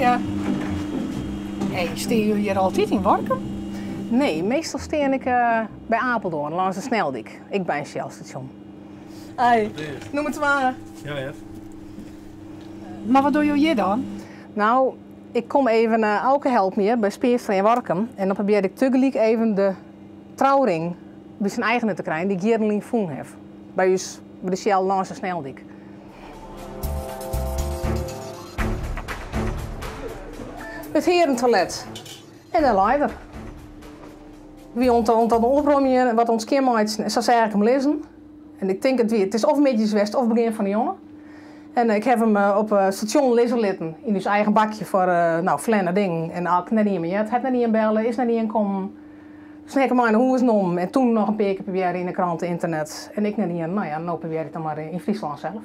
Ja. Hey, steane jullie hjir altyd yn Workum? Nee, meastal stean ik by Apeldoorn, lâns de sneldyk. Ek by in Shell-stasjon. Hey, nûmer twa. Ja, ja. Mar wat dogge jo hjir dan? Nou, ik kom even Auke helpen hjir by Speerstra yn Workum. En dan probearje ik tagelyk even de trouring by syn eigener te krijen, dy't ik jierren lyn fûn haw. By ús, by de Shell lâns de sneldyk. It herentoilet en de lei der. Wie oan it opromjen en wat oan it skjinmeitsjen en sa seach ik him lizzen. En ik tink it wie, it is of middeis west of begjin fan de jûn. En ik haw him op it stasjon lizze litten yn ús eigen bakje foar no, ferlerne dingen. En ik net ien mear heard, hat net ien belle, is net ien kommen. Dus ik him mei nei hûs nommen en toen noch in pear kear probearre yn de krante, ynternet en ek net ien. No ja, no probearje ik dan mar yn Fryslân sels.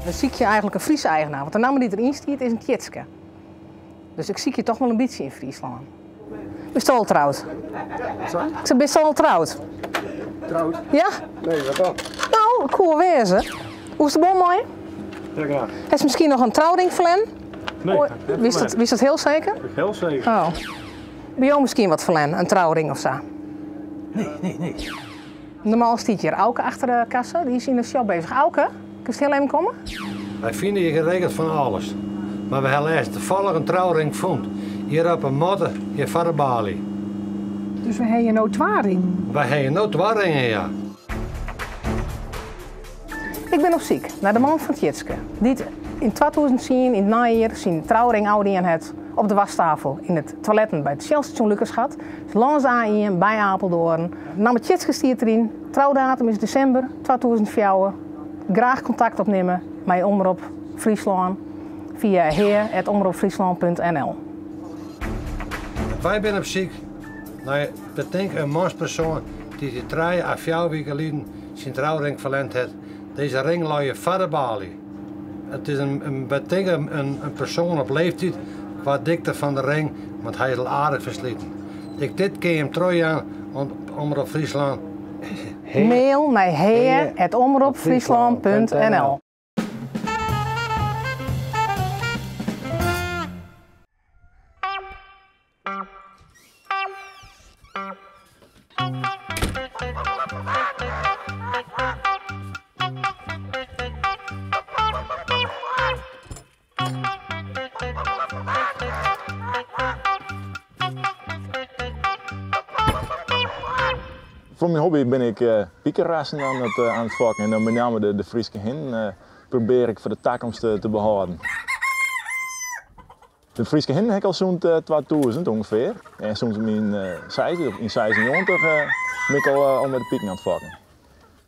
We sykje eigenlik in Fryske eigenaar, want de namme dy't deryn stiet is in Tjitske. Dus ik sykje toch wol in bytsje yn Fryslân. Bist al troud? Sorry? Ik sei, bist al troud? Troud? Ja? Nee, wat dan? Nou, koe wêze. Hoe is de bom mei? Ja, graach. Hast miskien noch in trouring ferlern? Nee, Wist dat, wist dat hiel seker? Hiel seker. Oh. By jo miskien wat ferlern, in trouring of sa? Nee, nee, nee. Normaal stiet hjir Auke achter de kassa, dy is yn de shop bezich. Auke, kinst hiel even komme? Wy fine hjir geregeld fan alles. Mar we ha lêsten tafallich in trouring fûn. Hjir op 'e matte, hjir foar de baly. Dus we ha hjir no twa ringen? Wy ha hjir no twa ringen, ja. Ik bin op syk nei de man fan Tjitske, dy't yn 2010 yn it neijier syn trouring ôfdien hat op de wastafel yn it toiletten by it Shellstation Lukasgat, lâns de A1 by Apeldoorn. Namme Tjitske stiet deryn, troudatum is desimber 2004. Graach kontakt opnimme mei Omrop Fryslân fia hea@omropfryslân.nl. Wy binne op syk nei betink in manspersoan dy't dy trije à fjouwer wike lyn syn trouring ferlern hat. Dizze ring lei hjir foar de baly. It is in betink in persoan op leeftyd kwa dikte fan de ring, want hy is al aardich fersliten. Ek dit kin jim trochjaan oan Omrop Fryslân. Mail nei hea@omropfryslân.nl. Foar myn hobby bin ik pikerassen oan it fokken en dan benammen de Fryske hinnen probearje ik foar de takomst te behâlden. De Fryske hinnen ha ik al sûnt 2000 ûngefear en sûnt myn seis, of yn 96 bin ik al mei de piken oan it fokken.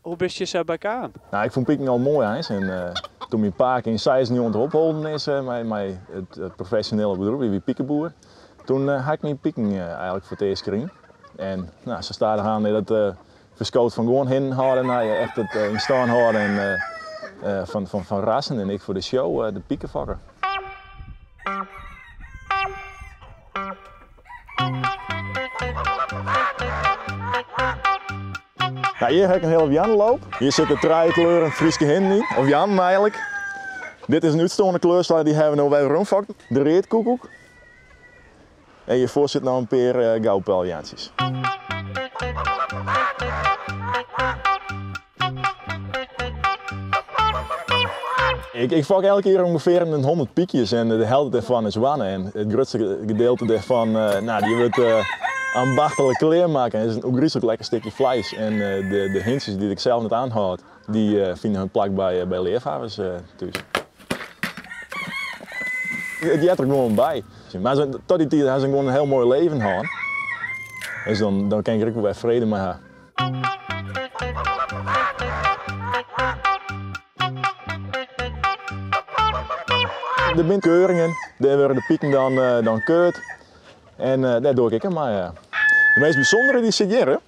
Hoe bist hjir sa by kaam? Nou, ik fûn piken al moai eins en toen myn pake yn 96 opholden is mei it profesjonele bedriuw, hy wie pikeboer, toen ha ik myn piken eigenlik foar it earst krigen. En nou, sa stadichoan is dat ferskood fan gewoan hinnen hâlde nei echt it yn stân hâlden en fan rassen en ek foar de show, de pikefokker. Nou, hjir ha ik in hiele hoanneloop. Hjir sitte trije kleuren Fryske hinnen yn, of hoannen eigenlik. Dit is in útstoarne kleurslach, dy hawwe we no wer weromfokt. De readkoekoek. En hjirfoar sit noch in pear goudpoalhoantsjes. Ik fok elk jier ûngefear in 100 pykjes en de helte dêrfan is hoanne. En it grutste gedeelte dêrfan, nou, dy wurdt ambachtlik klearmakke. It is in ôfgryslik lekker stikje fleis. En de hintsjes dy't ik sels net oanhâld, dy fine hun plak by leafhawwers thús. It heart der gewoan by. Mar tot dy tiid ha se gewoan in hiel moai leven hân. Dus dan kin ik der ek wol wer frede mei ha. Der binne keuringen, dêr wurde de piken dan keurd en dêr doch ik ek oan mei. De meast bysûndere dy sit hjir.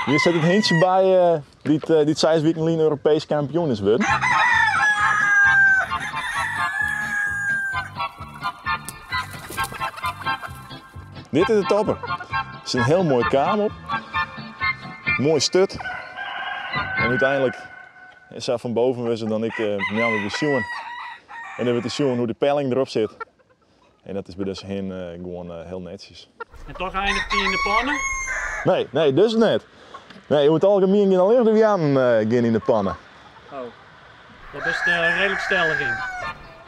Hjir sit it hintsje by dy't seis wiken lyn Europeesk kampioen is wurden. Dit is de topper. Er zit een heel mooi kaam op. Mooi stut. En uiteindelijk is hij van boven we ze dan ik uh, besjoen. En dan wordt te zien hoe de pelling erop zit. En dat is bij deze hen gewoon heel netjes. En toch eindigt hij in de pannen? Nee, nee, dus net. Nee, over het algemeen gaan alleen de wianen gaan in de pannen. Oh, dat is de redelijk stellig in.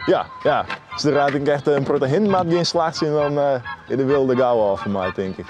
Ja, ja. Dus daar raad ik echt een proteïne maar geen slag zien dan in de wilde gauw af voor mij, denk ik.